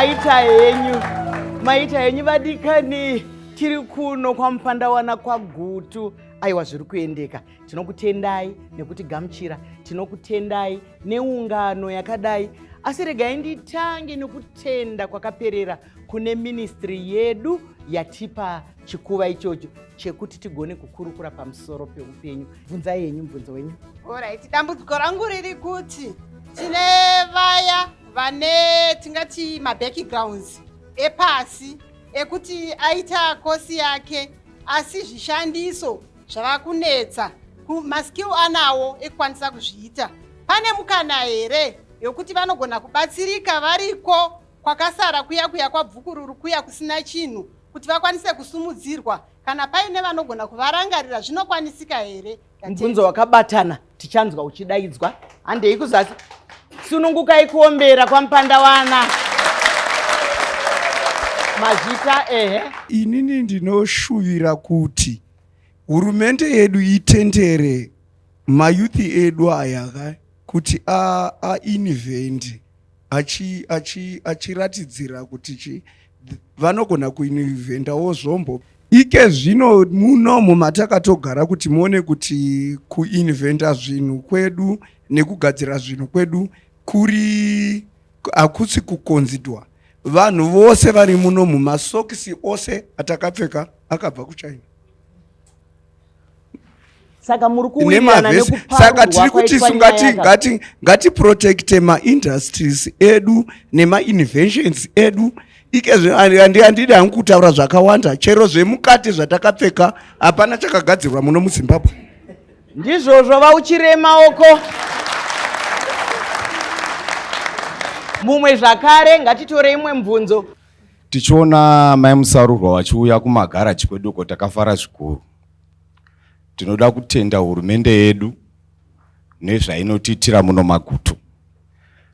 Maita henyu, maita henyu vadikani. Tiri kuno kwaMupandawana kwaGutu. Aiwa, zviri kuendeka. Tinokutendai nekutigamuchira, tinokutendai neungano yakadai. Asi regai nditange nekutenda kwakaperera kune ministry yedu yatipa chikuva ichocho chekuti tigone kukurukura pamusoro peupenyu. Bvunzai henyu mubvunzo wenyu. Alright, dambudziko rangu riri kuti tine vaya vane tingati mabackgrounds epasi ekuti aita kosi yake, asi zvishandiso zvava kunetsa. Maskill anawo ekukwanisa kuzviita. Pane mukana here yokuti vanogona kubatsirika variko kwakasara kuya kuya kwabvukururu kuya kusina chinhu, kuti vakwanise kusumudzirwa? Kana paine vanogona kuvarangarira, zvinokwanisika here? Mubvunzo wakabatana, tichanzwa uchidaidzwa. Handei kuzasi. Sunungukai kuombera kwaMupandawana. Mazvita. Ehe. Inini ndinoshuvira kuti hurumende yedu itendere mayouth edu aya ka kuti ainvent achiratidzira kuti chi vanogona kuinventawo zvombo. Ike zvino munomu matakatogara, kuti muone kuti kuinventa zvinhu kwedu nekugadzira zvinhu kwedu kuri hakusi kukonzidwa. Vanhu vose vari munomu, masokisi ose atakapfeka akabva kuChina. Saka muri kuwirirana? Nemavhesi. Saka tiri kuti isu ngati ngati ngatiprotecte maindustries edu nemainventions edu. Ike handidi hangu kutaura zvakawanda. Chero zvemukati zvatakapfeka, hapana chakagadzirwa muno muZimbabwe. Ndizvozvo, vauchire maoko. Mumwe zvakare, ngatitore imwe mubvunzo. Tichiona Mai Musarurwa vachiuya kumagaraji kwedu uko, takafara zvikuru. Tinoda kutenda hurumende yedu nezvainotiitira muno maGutu,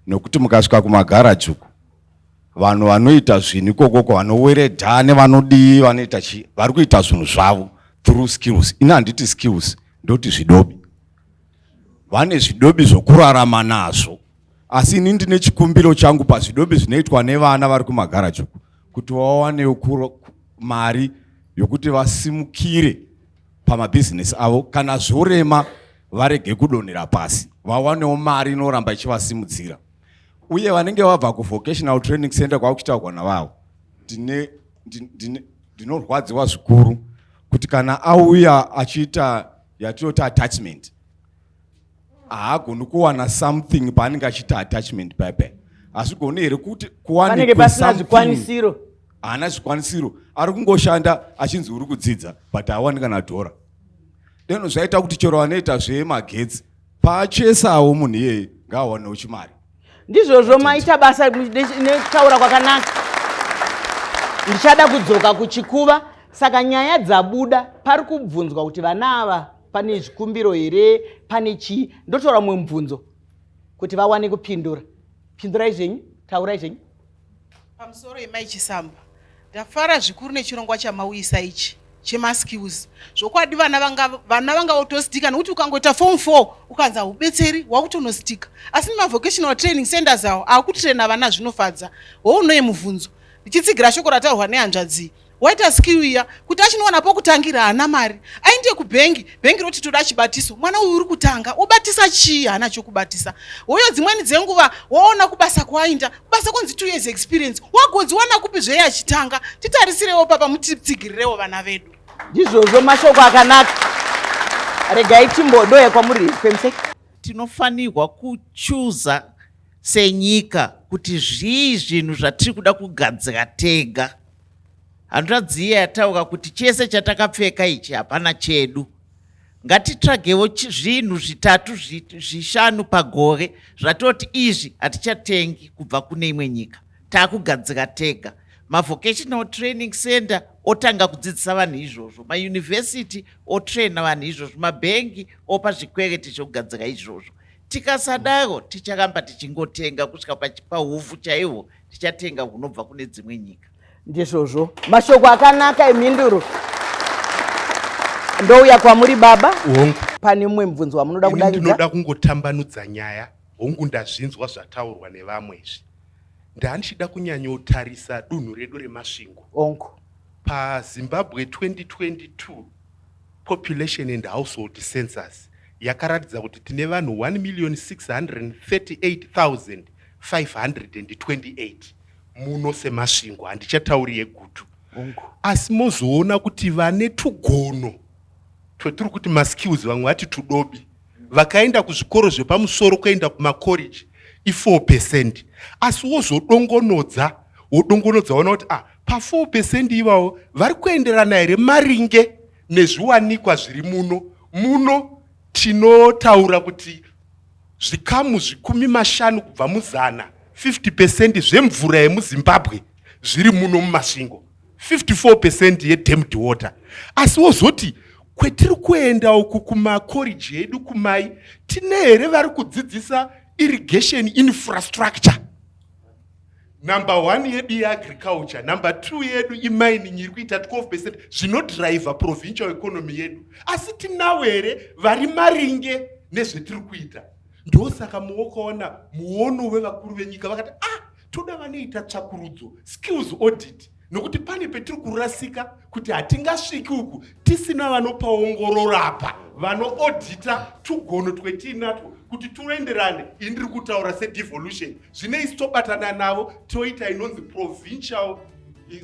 nokuti mukasvika kumagaraji uku, vanhu vanoita zvinhu ikokoko, vanoweredha nevanodii, vanoita chi, vari kuita zvinhu zvavo through skills. Ini handiti skills, ndoti zvidobi. Vane zvidobi zvokurarama nazvo. Asi ini ndine chikumbiro changu pazvidobi zvinoitwa nevana vari kumagaraji uku, kuti vawanewo mari yokuti vasimukire pamabhizinesi avo. Kana zvorema, varege kudonhera pasi, vawanewo mari inoramba ichivasimudzira. Uye vanenge vabva kuvocational training center kwakuchitaurwa navavo, ndinorwadziwa zvikuru kuti kana auya achiita yatinoti attachment, haagoni kuwana something paanenge achiita attachment pepe. Hazvigoni here kuti Panenge pasina zvikwanisiro? Haana zvikwanisiro, ari kungoshanda achinzi uri kudzidza, but haawani kana dhora. Deno zvaita kuti chero vanoita zvemagetsi paachesawo, munhu iyeye ngaawanewo chimari. Ndizvozvo, maita basa nekutaura kwakanaka. Ndichada kudzoka kuchikuva. Saka nyaya dzabuda, pari kubvunzwa kuti vana ava pane zvikumbiro here, pane chii? Ndotora mumwe mubvunzo kuti vawane kupindura. Pindurai zvenyu, taurai zvenyu. Pamusoro yemai Chisamba, ndafara zvikuru nechirongwa chamauyisa ichi chemaskills. Zvokwadi vana vanga votostika, nekuti ukangoita form 4 ukanzi haubetseri, wakutonostika. Asi nemavocational training centers awo akutraina vana, zvinofadza. Hounoye mubvunzo, ndichitsigira shoko rataurwa nehanzvadzi. Waita skill iya, kuti achinowana pokutangira, haana mari, ainde kubhengi, bhengi roti toda chibatiso. Mwana uyu uri kutanga, obatisa chii? Haana chokubatisa. Hoyo dzimweni dzenguva waona kubasa kwainda, kubasa konzi 2 years experience. Wagodziwana kupi zveye achitanga? Titarisirewo papa, mutitsigirirewo vana vedu. Ndizvozvo, mashoko akanaka. Regai timbodoya kwamuri kwemsek. Tinofanirwa kuchuza senyika kuti zvii zvinhu zvatiri kuda kugadzira tega. Hanzvadzi iye yataura kuti chese chatakapfeka ichi hapana chedu. Ngatitsvagewo zvinhu zvitatu, zvishanu pagore zvatoti izvi hatichatengi kubva kune imwe nyika, taakugadzira tega. Mavocational training center otanga kudzidzisa vanhu izvozvo, mayunivhesiti otraina vanhu izvozvo, mabhengi opa zvikwereti zvekugadzira izvozvo. Tikasadaro, ticharamba tichingotenga kusvika pahuvhu chaihwo tichatenga hunobva kune dzimwe nyika. Ndizvozvo, mashoko akanaka emhinduro. Ndouya kwamuri baba. Hongu. Pane mumwe mubvunzo wamunoda Ini kudavidza? ndinoda kungotambanudza nyaya. Hongu, ndazvinzwa zvataurwa nevamwe izvi. Ndandichida kunyanyotarisa dunhu redu reMasvingo. Onko. PaZimbabwe 2022 Population and Household Census yakaratidza kuti tine vanhu 1,638,528 muno seMasvingo, handichatauri yeGutu. Asi mozoona kuti vane tugono twetiri kuti maskills, vamwe vati tudobi, vakaenda kuzvikoro zvepamusoro kuenda kumakoreji i4 percent. Asi wozodongonodza, wodongonodza woona kuti ah, pa4 percent ivavo vari kuenderana here maringe nezviwanikwa zviri muno? Muno tinotaura kuti zvikamu zvikumi mashanu kubva muzana, 50 percent zvemvura yemuZimbabwe zviri muno muMasvingo, 54 percent yedammed water. Asi wozoti kwetiri kuenda uku kumakoriji edu kumai, tine here vari kudzidzisa irrigation infrastructure? Number one yedu yeagriculture, number two yedu imining iri kuita 12 percent zvinodriver provincial economy yedu. Asi tinawo here vari maringe nezvetiri kuita? Ndosaka muokaona muono wevakuru venyika vakati ah, toda vanoita tsvakurudzo, skills audit, nokuti pane petiri kurasika kuti hatingasviki uku tisina vanopaongorora apa, vanoodhita tugono twetiinatwo kuti tuenderane. Ini ndiri kutaura sedevolution, zvine isi tobatana navo toita inonzi provincial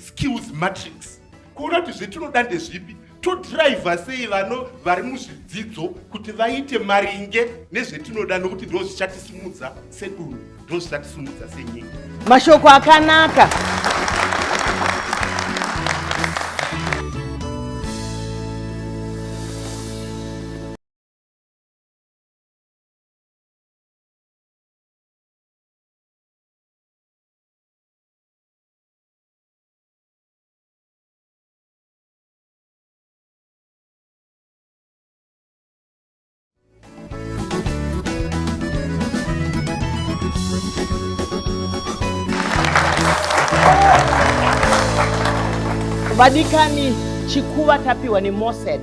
skills matrix, kuona kuti zvetinoda ndezvipi, todhiraivha sei vano vari muzvidzidzo kuti vaite maringe nezvetinoda, nokuti ndo zvichatisimudza sedunhu, ndo zvichatisimudza senyika. Mashoko akanaka. Vadikani, chikuva tapiwa neMosad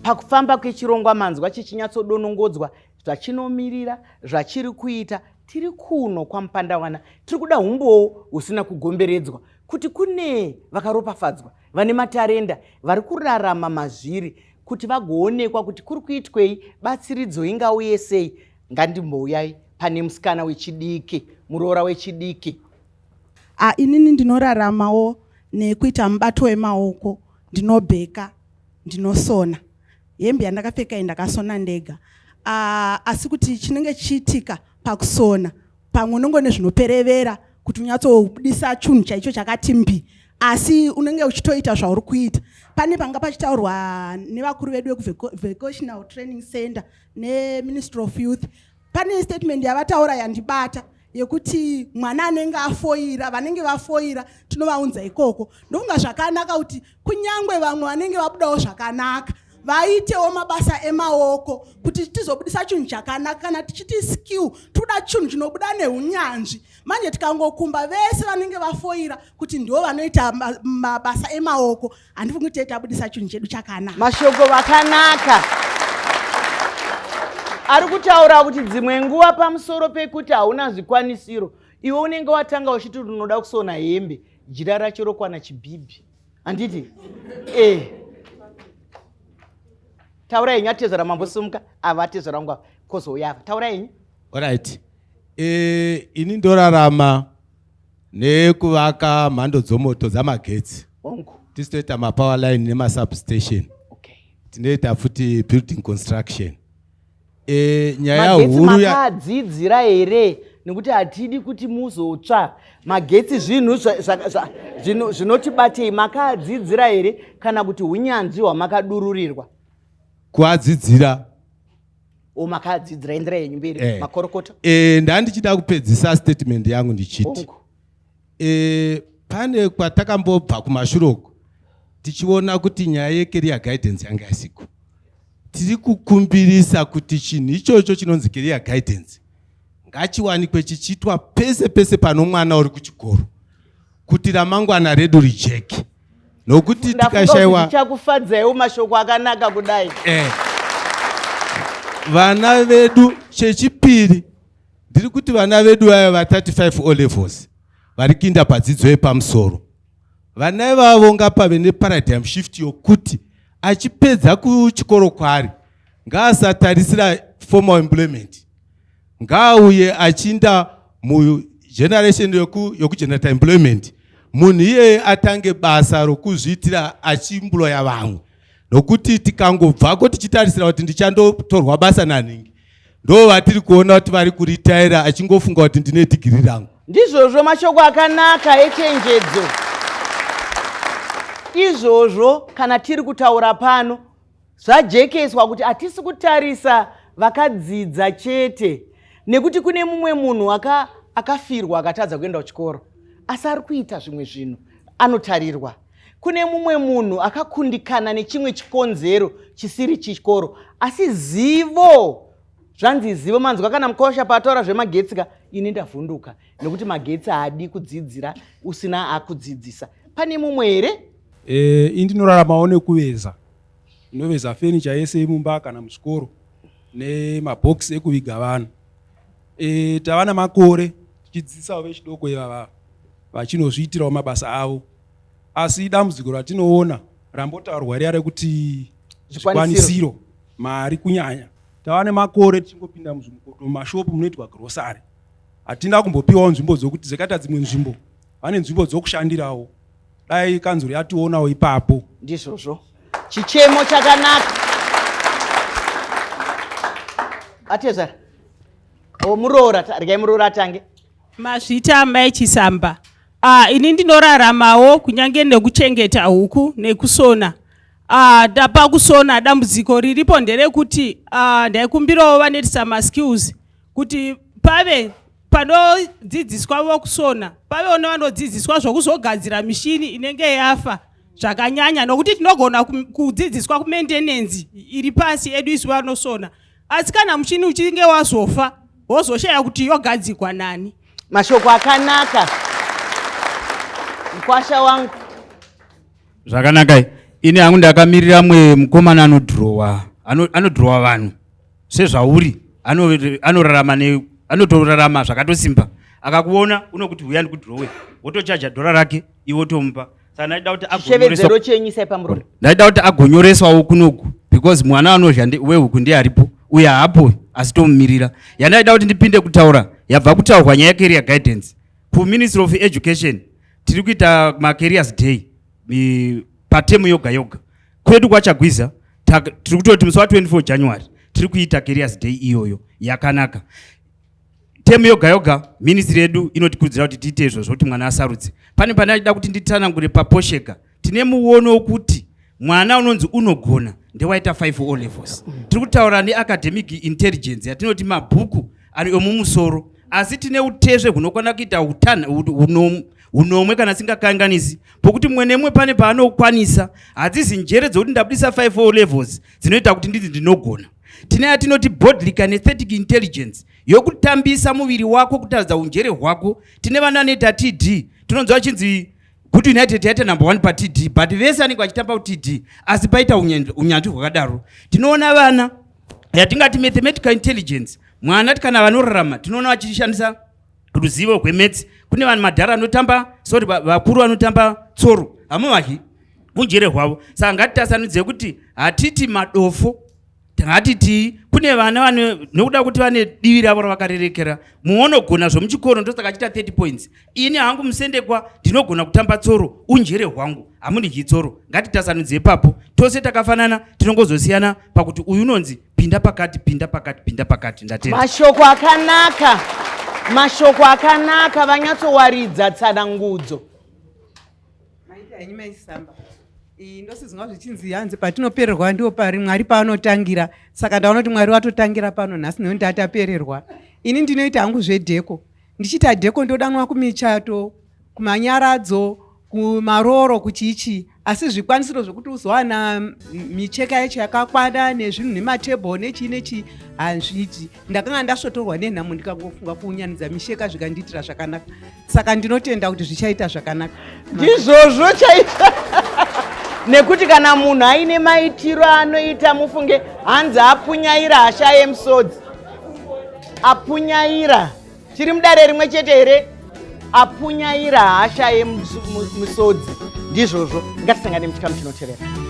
pakufamba kwechirongwa manzwa chichinyatsodonongodzwa zvachinomirira, zvachiri kuita. Tiri kuno kwaMupandawana, tiri kuda humbowo husina kugomberedzwa kuti kune vakaropafadzwa vane matarenda vari kurarama mazviri, kuti vagoonekwa kuti kuri kuitwei, batsiridzo ingauye sei. Ngandimbouyai pane musikana wechidiki, muroora wechidiki. Ah, inini ndinoraramawo nekuita mubato wemaoko, ndinobheka, ndinosona. Hembe yandakapfeka iyi ndakasona ndega. Ah, asi kuti chinenge chichiitika pakusona, pamwe unenge une zvinoperevera kuti unyatsobudisa chunhu chaicho chakati mbi, asi unenge uchitoita zvauri kuita. Pane panga pachitaurwa nevakuru vedu vekuvocational training center neMinistry of Youth, pane statement yavataura yandibata yekuti mwana anenge afoira, vanenge vafoira tinovaunza ikoko. Ndofunga zvakanaka kuti kunyangwe vamwe vanenge vabudawo zvakanaka vaitewo mabasa emaoko kuti tizobudisa chinhu chakanaka. Kana tichiti skill, toda chinhu chinobuda neunyanzvi. Manje tikangokumba vese vanenge vafoira kuti ndivo vanoita mabasa emaoko, handifungi kuti tabudisa chinhu chedu chakanaka. Mashoko vakanaka ari kutaura kuti dzimwe nguva pamusoro pekuti hauna zvikwanisiro, iwe unenge watanga uchiti unoda kusona hembe, jira racho rokwana chibhibhi, handiti? E, taura henyu, atezvara mambosimuka ava, atezvara vangu ava, kozouya ava. Taura henyu. Alright. E, ini ndorarama nekuvaka mhando dzomoto dzamagetsi. Hongu. Tisu toita mapower line nemasubstation. Okay. Tinoita futi building construction. E, nyaya magetsi huru makadzidzira here? Nekuti hatidi kuti muzotsva magetsi. Zvinhu zvinotibatei. Makadzidzira here kana kuti unyanzvi hwamakadururirwa? Kuadzidzira. O, makadzidzira. Endera yenyu mberi. Makorokota. E, ndandichida kupedzisa statement yangu ndichiti Hongu. E, pane kwatakambobva kumashure uko tichiona kuti nyaya yecareer guidance yanga isiko. Tiri kukumbirisa kuti chinhu ichocho chinonzi career guidance ngachiwanikwe chichiitwa pese pese pano mwana uri kuchikoro, kuti ramangwana redu rijeke, nokuti Ndafunga kuti tikashayiwa tichakufadzaiwo mashoko akanaka kudai. Vana vedu, chechipiri ndiri kuti vana vedu vaya vatati 5 O levels. vari kuinda padzidzo yepamusoro. Vana ivavo ngapave neparadigm shift yokuti achipedza kuchikoro kwaari ngaasatarisira formal employment, ngaauye achinda mugeneration yokugenerata employment. Munhu iyeye atange basa rokuzviitira achimbloya vamwe, nokuti tikangobvako tichitarisira kuti ndichandotorwa basa nanhingi, ndo vatiri kuona kuti vari kuritaira achingofunga kuti ndine dhigiri rangu. Ndizvozvo, mashoko akanaka echenjedzo izvozvo. Kana tiri kutaura pano, zvajekeswa kuti hatisi kutarisa vakadzidza chete, nekuti kune mumwe munhu akafirwa akatadza kuenda kuchikoro, asi ari kuita zvimwe zvinhu, anotarirwa. Kune mumwe munhu akakundikana nechimwe chikonzero chisiri chikoro, asi zivo, zvanzi zivo. Manzwa kana mukosha paataura zvemagetsi ka, ini ndavhunduka, nekuti magetsi haadi kudzidzira usina akudzidzisa. Pane mumwe here? Ini ndinoraramawo nekuveza. Ndinoveza fenicha yese yemumba kana muzvikoro nemabhokisi ekuviga vanhu. Tava namakore tichidzidzisawo vechidoko ivava vachinozviitirawo mabasa avo, asi dambudziko ratinoona rambotaurwa riya rekuti zvikwanisiro, mari kunyanya. Tava nemakore tichingopinda muzvimukoto, mumashopu munoitwa grocery, hatina kumbopiwawo nzvimbo dzokuti dzakaita dzimwe nzvimbo vane nzvimbo dzokushandirawo. Dai kanzuro yationawo ipapo. Ndizvozvo, chichemo chakanaka. Atezvara o muroora, regai muroora atange. Mazvita, Mai Chisamba. Ah, ini ndinoraramawo kunyange nekuchengeta huku nekusona. Ah, ndapa kusona, dambudziko riripo nderekuti ndaikumbirawo vanoitisa maskills kuti pave panodzidziswa vokusona, pavewo nevanodzidziswa zvokuzogadzira mishini inenge yafa zvakanyanya, nokuti tinogona kudzidziswa kumaintenance iri pasi edu isu vanosona, asi kana muchini uchinge wazofa wozoshaya kuti yogadzirwa nani. Mashoko akanaka, mukwasha wangu. Zvakanaka. Ini hangu ndakamirira mwe mukomana anodhirowa, anodhirowa vanhu sezvauri, anorarama anotorarama zvakatosimba. Akakuona unokuti huya ndikudhirowe, wotochaja dhora rake, iwe wotomupa. Saka ndaida kuti Chishevedzero chenyu isai pamuromo. Ndaida kuti agonyoreswawo kunoku, because mwana anodya wehuku ndiye aripo uye haapo, asi tomumirira. Yandaida kuti ndipinde kutaura yabva kutaurwa nyaya yecareer guidance. KuMinistry of Education tiri kuita macareers day patemu yoga yoga. Kwedu kwaChagwiza tiri kutoti musi wa24 January tiri kuita careers day iyoyo yakanaka. Temu yoga yoga ministry yedu inotikurudzira kuti tiite izvozvo, kuti mwana asarudze. Pane pandaida kuti nditsanangure paposheka. Tine muono wokuti mwana unonzi unogona ndewaita 5 O levels. Tiri kutaura neacademic intelligence yatinoti mabhuku ari emumusoro, asi tine utezve hunokwana kuita hunomwe kana singakanganisi, pokuti mumwe nemumwe pane paanokwanisa. Hadzizi njere dzokuti ndabudisa 5 O levels dzinoita kuti ndinzi ndinogona. Tine yatinoti bodily kinesthetic intelligence, yokutambisa muviri wako kutaridza unjere hwako. Tine vana vanoita TD, tinonzwa vachinzi Good United yaita number 1 paTD, but vese vanenge vachitamba kuTD, asi paita unyanzvi hwakadaro. Tinoona vana yatingati mathematical intelligence, mwana kana vanorarama tinoona vachishandisa ruzivo rwemaths. Kune vanhu madhara anotamba, sorry, vakuru vanotamba tsoro, hamuvahi unjere hwavo. Saka ngatitasanudze kuti hatiti madofo, ngatiti kune vana vane nokuda kuti vane divi ravo ravakarerekera. Muonogona zvomuchikoro, ndosaka achiita 30 points. Ini hangu musendekwa ndinogona kutamba tsoro, unjere hwangu, hamundidyi tsoro. Ngatitasanudze ipapo, tose takafanana, tinongozosiyana pakuti uyu unonzi pinda pakati, pinda pakati, pinda pakati. Ndatenda. Mashoko akanaka, mashoko akanaka, vanyatsowaridza tsanangudzo. Maita henyu, Maisamba. Iyi ndosizwa zvichinzi hanzi patinopererwa ndipo pari Mwari paanotangira. Saka ndaona kuti Mwari watotangira pano nhasi, nekuti ndatapererwa. Ini ndinoita hangu zvedheko. Ndichiita dheko ndodanwa kumichato, kumanyaradzo, kumaroro, kuchichi, asi zvikwanisiro zvokuti uzowana micheka yacho yakakwana nezvinhu nematebhoo nechii nechii hazviiti. Ndakanga ndasvotorwa nenhamo, ndikangofunga kuunyanidza misheka zvikandiitira zvakanaka. Saka ndinotenda kuti zvichaita zvakanaka. Ndizvozvo chaizvo, nekuti kana munhu aine maitiro anoita, mufunge hanzi apunyaira hasha yemusodzi, apunyaira. Tiri mudare rimwe chete here? Apunyaira haashaye musodzi. Ndizvozvo, ngatisangane muchikamu chinotevera.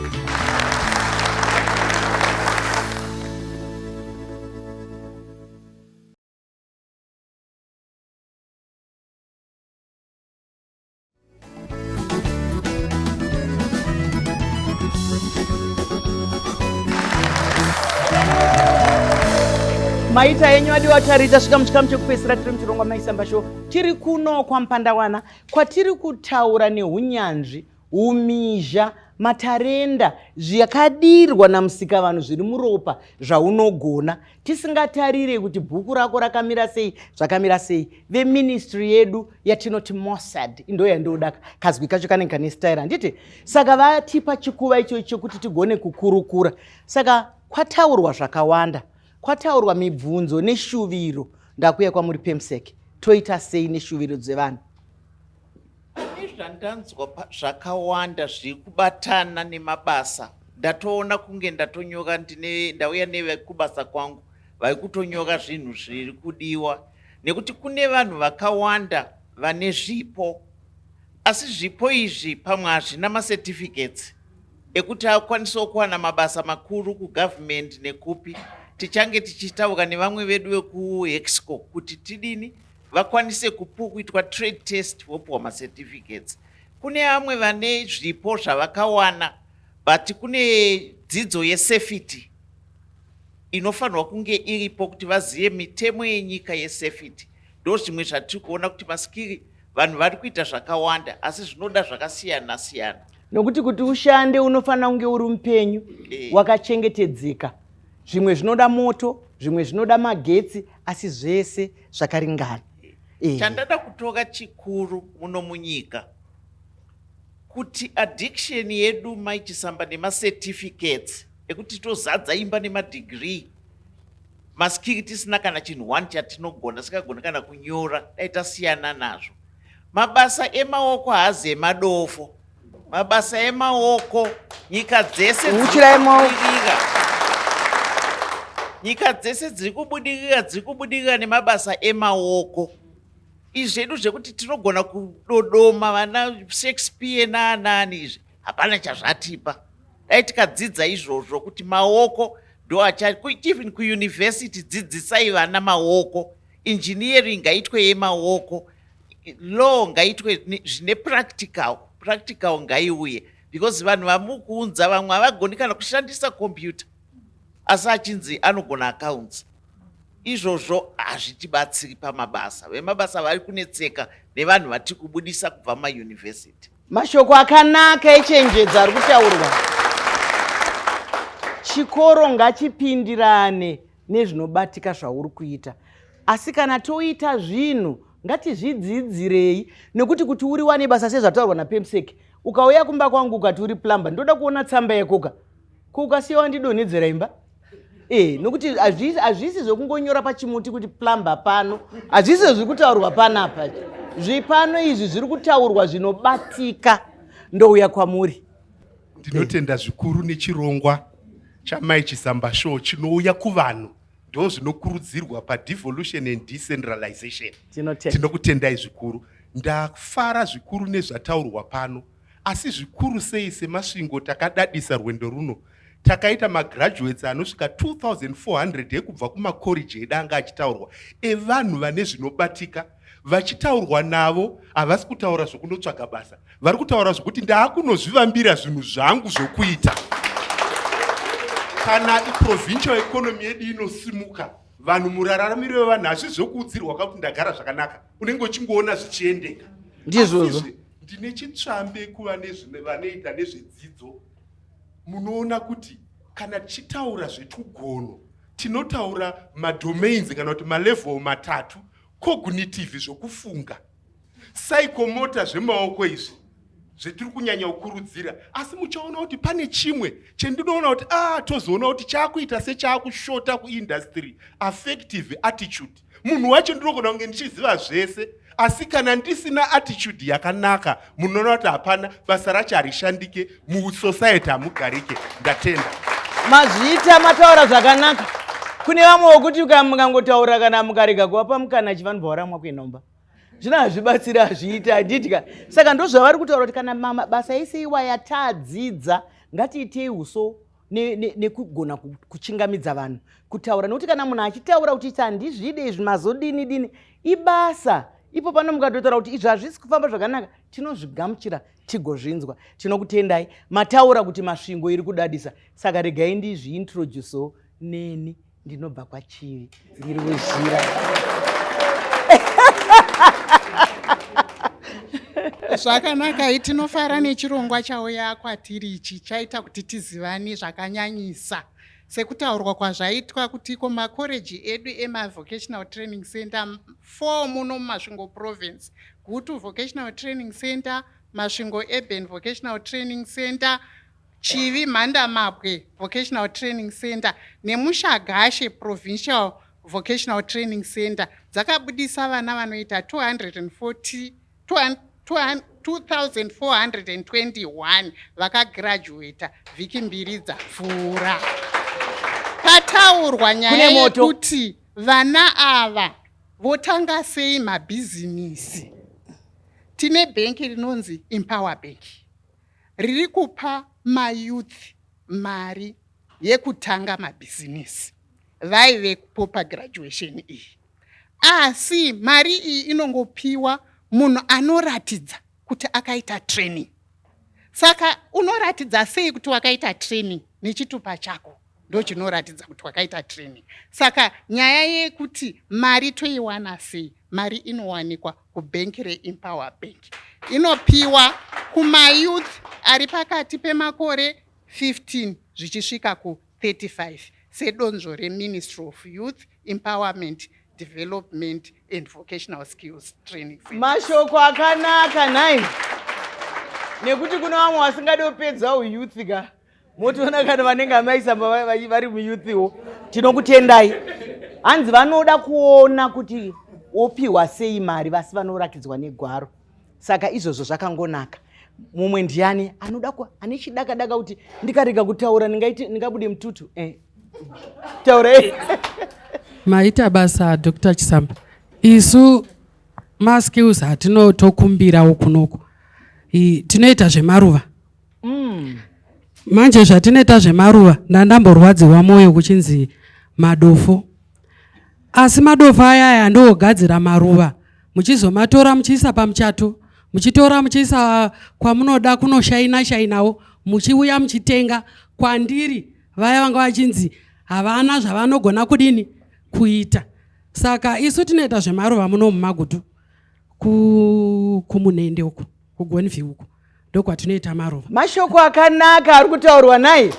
Maita enyu adiwa tari tasvika muchikamu chekupedzisira tiri muchirongwa Maisamba Show. Tiri kuno kwaMpandawana kwatiri kutaura neunyanzvi umhizha matarenda zvakadirwa namusikavanhu zviri muropa zvaunogona tisingatarire kuti bhuku rako rakamira sei zvakamira sei veministry yedu yatinoti mossad indo yandoda kazwi kacho kanenge kane style handiti saka vatipa chikuva ichocho chekuti tigone kukurukura saka kwataurwa zvakawanda kwataurwa mibvunzo neshuviro ndakuya kwamuri pemsek toita sei neshuviro dzevanhu Pane zvandanzwa zvakawanda zviri kubatana nemabasa. Ndatoona kunge ndatonyora ndine ndauya nevekubasa kwangu vari kutonyora zvinhu zviri kudiwa nekuti kune vanhu vakawanda vane zvipo asi zvipo izvi pamwe hazvina macertificates ekuti akwanisewo kuwana mabasa makuru kugovernment nekupi. Tichange tichitaura nevamwe vedu vekuHexco kuti tidini vakwanise kupu kuitwa trade test vopiwa macertificates kune vamwe vane zvipo zvavakawana but kune dzidzo yesafety inofanirwa kunge iripo kuti vazive mitemo yenyika yesafety ndo zvimwe zvatiri kuona kuti masikiri vanhu vari kuita zvakawanda asi zvinoda zvakasiyana siyana nokuti kuti ushande unofanira kunge uri mupenyu eh. wakachengetedzeka zvimwe zvinoda moto zvimwe zvinoda magetsi asi zvese zvakaringana eh. chandada kutora chikuru muno munyika kuti addiction yedu maichisamba nemacertificates ekuti tozadza imba nemadegree maskiri tisina kana chinhu one chatinogona sikagoni kana kunyora dai tasiyana nazvo mabasa emaoko haazi emadofo mabasa emaoko nyika dzese dzirikubudirira nyika dzese dziri kubudirira dziri kubudirira nemabasa emaoko izvi zvedu zvekuti tinogona kudodoma vana shakespeare naanani izvi hapana chazvatipa dai tikadzidza izvozvo kuti maoko ndo acha even kuuniversity dzidzisai vana maoko engineering ngaitwe yemaoko law ngaitwe zvine practical practical ngaiuye because vanhu vamukuunza vamwe havagoni kana kushandisa computer asi achinzi anogona accounts izvozvo hazvitibatsiri pamabasa vemabasa vari kunetseka nevanhu vatiri kubudisa kubva mumayunivhesiti Mashoko akanaka echenjedzo ari kutaurwa. Chikoro ngachipindirane nezvinobatika zvauri kuita. Asi kana toita zvinhu ngatizvidzidzirei nekuti kuti uri wane basa sezvataurwa naPemsek ukauya kumba kwangu ukati uri plumber ndoda kuona tsamba yakoka ko ukasiya wandidonhedzera imba e nokuti hazvisi zvekungonyora pachimuti kuti plumber pano hazvisi zviri kutaurwa panapa zvipano izvi zviri kutaurwa zvinobatika ndouya kwamuri ndinotenda zvikuru nechirongwa chamai chisamba show chinouya kuvanhu ndo zvinokurudzirwa padevolution and decentralization tinokutendai zvikuru ndafara zvikuru nezvataurwa pano Asi zvikuru sei seMasvingo takadadisa rwendo runo, takaita magraduates anosvika 2400 ekubva kumakoriji edu anga achitaurwa evanhu vane zvinobatika vachitaurwa navo havasi kutaura zvokundotsvaga basa vari kutaura zvokuti ndaakunozvivambira zvinhu zvangu zvokuita kana iprovincial economy yedu inosimuka vanhu muraramiro wevanhu hazvi zvokuudzirwa kakuti ndagara zvakanaka unenge uchingoona zvichiendeka ndizvozvo Ndine chitsvambe kuva vanoita nezvedzidzo munoona kuti kana tichitaura zvetugono tinotaura madomains kana kuti malevel matatu cognitive zvokufunga psychomotor zvemaoko izvi zvetiri kunyanya kukurudzira asi muchaona kuti pane chimwe chendinoona kuti a ah, tozoona kuti chaakuita sechaakushota kuindustry affective attitude munhu wacho ndinogona kunge ndichiziva zvese asi kana ndisina attitude yakanaka munoona kuti hapana basa racho harishandike musociety hamugarike ndatenda mazviita mataura zvakanaka kune vamwe vokuti mukangotaura kana mukarega kuvapa mukana chivanhu bvawaramwa kuenda mumba Zvino hazvibatsiri, hazviiti, handitya. Saka ndozvavari kutaura kuti kana mabasa ese iwaya tadzidza, ngatiitei uso nekugona ne, ne kuchingamidza vanhu, kutaura, nekuti kana munhu achitaura kuti iti handizvide izvi, mazodini dini, ibasa ipo pano. Mukatotaura kuti izvi hazvisi kufamba zvakanaka, tinozvigamuchira tigozvinzwa. Tinokutendai, mataura kuti Masvingo iri kudadisa. Saka regai ndizviintroducewo neni, ndinobva kwaChivi, ndiri wezhira. Zvakanaka, tinofara nechirongwa chauya kwatiri ichi, chaita kuti tizivane zvakanyanyisa. Sekutaurwa kwazvaitwa kuti iko makoreji edu emavocational training center 4 muno muMasvingo Province, Gutu Vocational Training Center, Masvingo Urban Vocational Training Center, Chivi Mhandamabwe Vocational Training Center neMushagashe Provincial Vocational Training Center, dzakabudisa vana vanoita 240 2421 vakagraduata vhiki mbiri dzapfuura. Pataurwa nyaya yekuti vana ava votanga sei mabhizimisi. Tine bhenki rinonzi Empower Bank riri kupa mayouth mari yekutanga mabhizimisi vaive kupopa graduation iyi, asi mari iyi inongopiwa munhu anoratidza kuti akaita training. Saka unoratidza sei kuti wakaita training? Nechitupa chako ndochinoratidza kuti wakaita training. Saka nyaya yekuti mari toiwana sei, mari inowanikwa kubhenki reEmpower Bank, inopiwa kumayouth ari pakati pemakore 15 zvichisvika ku35, sedonzvo reMinistry of Youth Empowerment, Development and Vocational Skills Training. Mashoko akanaka nhai, nekuti kuna vamwe vasingade kupedza uyouth ka, motoona kana vanenge amaisamba vari muyouthwo. Tinokutendai. Hanzi vanoda kuona kuti wopiwa sei mari, vasi vanorakidzwa negwaro, saka izvozvo zvakangonaka. Mumwe ndiani anoda ane chidakadaka kuti ndikarega kutaura ndingabude mututu? Taurei. Maita basa, Dr Chisamba. Isu maskills atinotokumbirawo kunoku, tinoita zvemaruva. Manje zvatinoita zvemaruva, ndandamborwadziwa mwoyo kuchinzi madofo, asi madofo aya aya ndoogadzira maruva, muchizomatora muchiisa pamuchato, muchitora muchiisa kwamunoda kunoshaina shainawo, muchiuya muchitenga kwandiri. Vaya vanga vachinzi havana zvavanogona kudini kuita. Saka isu tinoita zvemaruva muno muMagutu, kuMunhende uku, kuGonvi uku, ndokwatinoita maruva. Mashoko akanaka ari kutaurwa naye,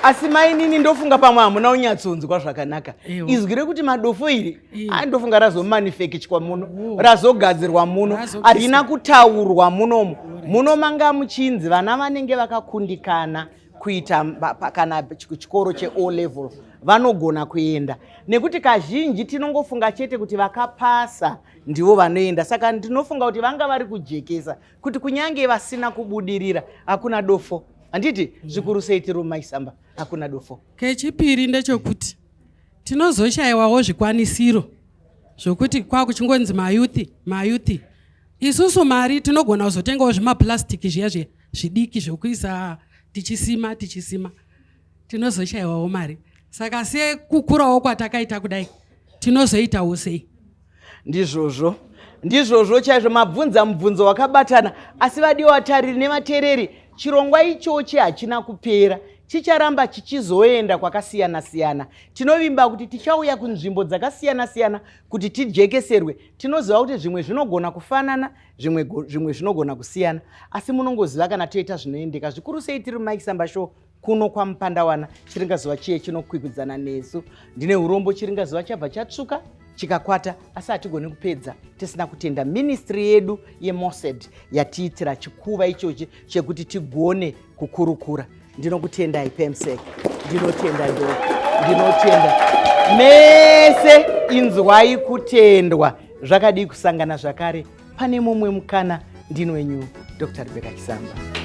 asi mainini, ndofunga pamwe hamuna kunyatsonzwa zvakanaka. Izwi rekuti madofo iri, ndofunga razomanufacturwa muno, razogadzirwa muno, harina kutaurwa munomu. Muno manga muchinzi vana vanenge vakakundikana kuita kana chikoro cheo level vanogona kuenda, nekuti kazhinji tinongofunga chete kuti vakapasa ndivo vanoenda. Saka ndinofunga kuti vanga vari kujekesa kuti kunyange vasina kubudirira, hakuna dofo, handiti? Zvikuru sei tiri mumaisamba, hakuna dofo. Kechipiri ndechekuti tinozoshayiwawo zvikwanisiro zvokuti kwakuchingonzi mayouth, mayouth. Isusu mari tinogona kuzotengawo zvimaplastic zviya zviya zvidiki zvokuisa tichisima tichisima, tinozoshayiwawo mari. Saka sekukurawo kwatakaita kudai, tinozoitawo sei? Ndizvozvo, ndizvozvo chaizvo. Mabvunza mubvunzo wakabatana. Asi vadiwa vatariri nevateereri, chirongwa ichochi hachina kupera, chicharamba chichizoenda kwakasiyana siyana. Tinovimba kuti tichauya kunzvimbo dzakasiyana siyana kuti tijekeserwe. Tinoziva kuti zvimwe zvinogona kufanana, zvimwe zvinogona kusiyana, asi munongoziva kana toita zvinoendeka. Zvikuru sei tiri Mike Samba Show kuno kwaMupandawana, chiringazuva chiye chinokwikwidzana nesu. Ndine urombo, chiringazuva chabva chatsvuka chikakwata, asi hatigoni kupedza tisina kutenda ministry yedu yeMOSED yatiitira chikuva ichochi chekuti tigone kukurukura. Ndinokutendai Pemsek, ndinotenda ndo ndinotenda mese. Inzwai kutendwa. Zvakadii kusangana zvakare pane mumwe mukana. Ndini wenyu Dr Rebecca Chisamba.